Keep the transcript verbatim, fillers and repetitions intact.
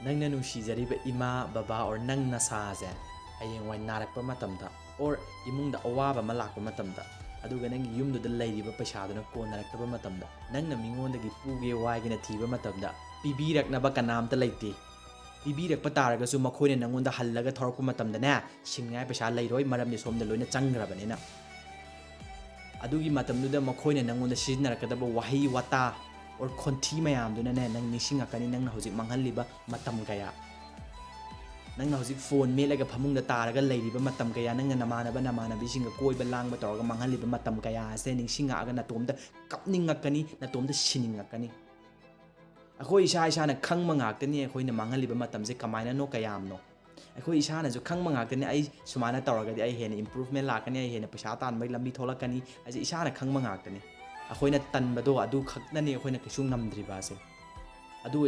ꯅꯪꯅ ꯅꯨꯡꯁꯤꯖꯔꯤꯕ ꯏꯃꯥ, ꯕꯕꯥ or ꯅꯪ ꯅꯁꯥꯁꯦ ꯍꯌꯦꯡꯋꯥꯏ ꯅꯥꯔꯛꯄ ꯃꯇꯝꯗ or ꯏꯃꯨꯡꯗ ꯑꯋꯥꯕ ꯑꯃ ꯂꯥꯛꯄ ꯃꯇꯝꯗ, ꯑꯗꯨꯒ ꯅꯪꯒꯤ ꯌꯨꯝꯗꯨꯗ ꯂꯩꯔꯤꯕ ꯄꯩꯁꯥꯗꯨꯅ ꯀꯣꯟꯅꯔꯛꯇꯕ ꯃꯇꯝꯗ, ꯅꯪꯅ ꯃꯤꯉꯣꯟꯗꯒꯤ ꯄꯨꯒꯦ ꯋꯥꯏꯒꯦꯅ ꯊꯤꯕ ꯃꯇꯝꯗ, ꯄꯤꯕꯤꯔꯛꯅꯕ ꯀꯅꯥꯝꯇ ꯂꯩꯇꯦ꯫ ꯄꯤꯕꯤꯔꯛꯄ ꯇꯥꯔꯒꯁꯨ ꯃꯈꯣꯏꯅ ꯅꯪꯉꯣꯟꯗ ꯍꯜꯂꯒ ꯊꯧꯔꯛꯄ ꯃꯇꯝꯗꯅꯦ, ꯁꯤꯡꯅꯤꯡꯉꯥꯏ ꯄꯩꯁꯥ ꯂꯩꯔꯣꯏ, ꯃꯔꯝꯗꯤ ꯁꯣꯝꯗ ꯂꯣꯏꯅ ꯆꯪꯈ꯭ꯔꯕꯅꯤꯅ꯫ ꯑꯗꯨꯒꯤ ꯃꯇꯝꯗꯨꯗ ꯃꯈꯣꯏꯅ ꯅꯪꯉꯣꯟꯗ ꯁꯤꯖꯤꯟꯅꯔꯛꯀꯗꯕ ꯋꯥꯍꯩ ꯋꯥꯇꯥ or ꯈꯣꯟꯊꯤ ꯃꯌꯥꯝꯗꯨꯅꯅꯦ, ꯅꯪ ꯅꯤꯡꯁꯤꯡꯉꯛꯀꯅꯤ, ꯅꯪꯅ ꯍꯧꯖꯤꯛ ꯃꯥꯡꯍꯜꯂꯤꯕ ꯃꯇꯝ ꯀꯌꯥ, ꯅꯪꯅ ꯍꯧꯖꯤꯛ phone ꯃꯦꯠꯂꯒ ꯐꯃꯨꯡꯗ ꯇꯥꯔꯒ ꯂꯩꯔꯤꯕ ꯃꯇꯝ ꯀꯌꯥ, ꯅꯪꯅ ꯅꯃꯥꯟꯅꯕ ꯅꯃꯥꯟꯅꯕꯤꯁꯤꯡꯒ ꯀꯣꯏꯕ ꯂꯥꯡꯕ ꯇꯧꯔꯒ ꯃꯥꯡꯍꯜꯂꯤꯕ ꯃꯇꯝ ꯀꯌꯥ ꯑꯁꯦ ꯅꯤꯡꯁꯤꯡꯉꯛꯑꯒ ꯅꯇꯣꯝꯇ ꯀꯞꯅꯤꯡꯉꯛꯀꯅꯤ, ꯅꯇꯣꯝꯇ ꯁꯤꯅꯤꯡꯉꯛꯀꯅꯤ꯫ ꯑꯩꯈꯣꯏ ꯏꯁꯥ ꯏꯁꯥꯅ ꯈꯪꯕ ꯉꯥꯛꯇꯅꯤ ꯑꯩꯈꯣꯏꯅ ꯃꯥꯡꯍꯜꯂꯤꯕ ꯃꯇꯝꯁꯦ ꯀꯃꯥꯏꯅꯅꯣ, ꯀꯌꯥꯝꯅꯣ꯫ ꯑꯩꯈꯣꯏ ꯏꯁꯥꯅꯁꯨ ꯈꯪꯕ ꯉꯥꯛꯇꯅꯤ, ꯑꯩ ꯁꯨꯃꯥꯏꯅ ꯇꯧꯔꯒꯗꯤ ꯑꯩ ꯍꯦꯟꯅ improvement ꯂꯥꯛꯀꯅꯤ, ꯑꯩ ꯍꯦꯟꯅ ꯄꯩꯁꯥ ꯇꯥꯟꯕꯒꯤ ꯂꯝꯕꯤ ꯊꯣꯛꯂꯛꯀꯅꯤ ꯍꯥꯏꯁꯦ ꯏꯁꯥꯅ ꯈꯪꯕ ꯉꯥꯛꯇꯅꯤ꯫ ꯑꯩꯈꯣꯏꯅ ꯇꯟꯕꯗꯣ ꯑꯗꯨ ꯈꯛꯇꯅꯤ ꯑꯩꯈꯣꯏꯅ ꯀꯩꯁꯨ ꯉꯝꯗ꯭ꯔꯤꯕ ꯑꯁꯦ꯫ ꯑꯗꯨ ꯑꯣꯏ